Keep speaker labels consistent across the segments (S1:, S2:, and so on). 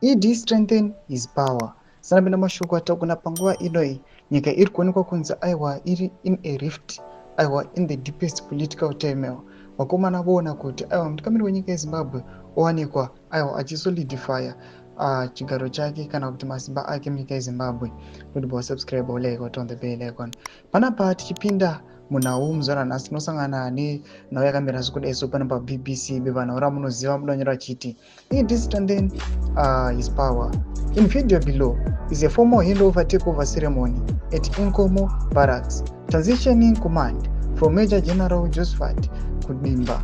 S1: ED strengthen his power. Sanapinda mashoko atagona panguva inoyi, nyika iri kuonekwa kunzi aiwa iri in a rift, aiwa in the deepest political turmoil. Vakomana voona kuti aiwa mutungamiri wenyika yeZimbabwe owanikwa aiwa achisolidifya chigaro chake kana kuti masimba ake munyika yeZimbabwe. Nodibva wasubscribe, like, on the bell icon. Panapa tichipinda munhau muzuva ranhasi, tinosangana nenhau yakamira sekudai. So pano paBBC, bepanhau ramunoziva, mudanyora achiti ED strengthen his power. In video below is a formal handover takeover ceremony at Inkomo Barracks, transitioning command from Major General Josephat Kudimba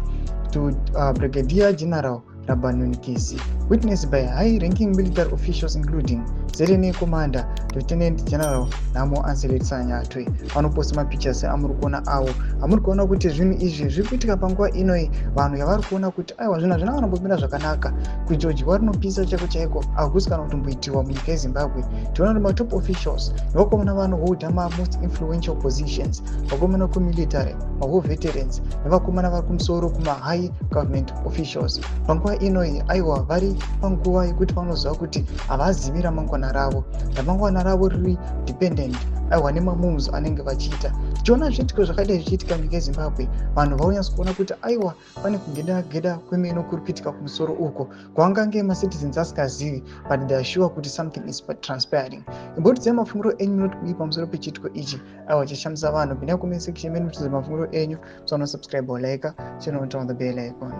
S1: to Brigadier General Rabanuni, witnessed by high-ranking military officials including ZNA Commander Lieutenant General Nhamo Ansellet Sanyatwe. Vanoposta mapictures amuri kuona avo, amuri kuona kuti zvinhu izvi zviri kuitika panguva inoi. Vanhu yavari kuona kuti aiwa, zvinhu hazvina kanombomira zvakanaka. Kujojwa rinopisa chaiko chaiko hakusi kana kutomboitiwa munyika yeZimbabwe. Tiona kuti matop officials nevakomana vanoholda mamost influential positions, vakomana kumilitary, mawar veterans nevakomana vari kumusoro kumahigh government officials, panguva inoi aiwa vari panguva yekuti vanoziva kuti havazivi ramangwana ravo. Ramangwana ravo riri dependent aiwa nemamoves anenge vachiita. Tichiona zviitiko zvakadai zvichiitika munyika yeZimbabwe, vanhu vaonyatso kuona kuti aiwa pane kugeda geda kwemeno kuri kuitika kumusoro uko kwaangange macitizens asingazivi, but they are sure kuti something is transpiring. Imbotidzai mafungiro enyu, munoti kudii pamusoro pechiitiko ichi aiwa chashamisa vanhu? Pindai comment section menu, mutiudze mafungiro enyu. Musaona subscribe or like channel, turn on the bell icon.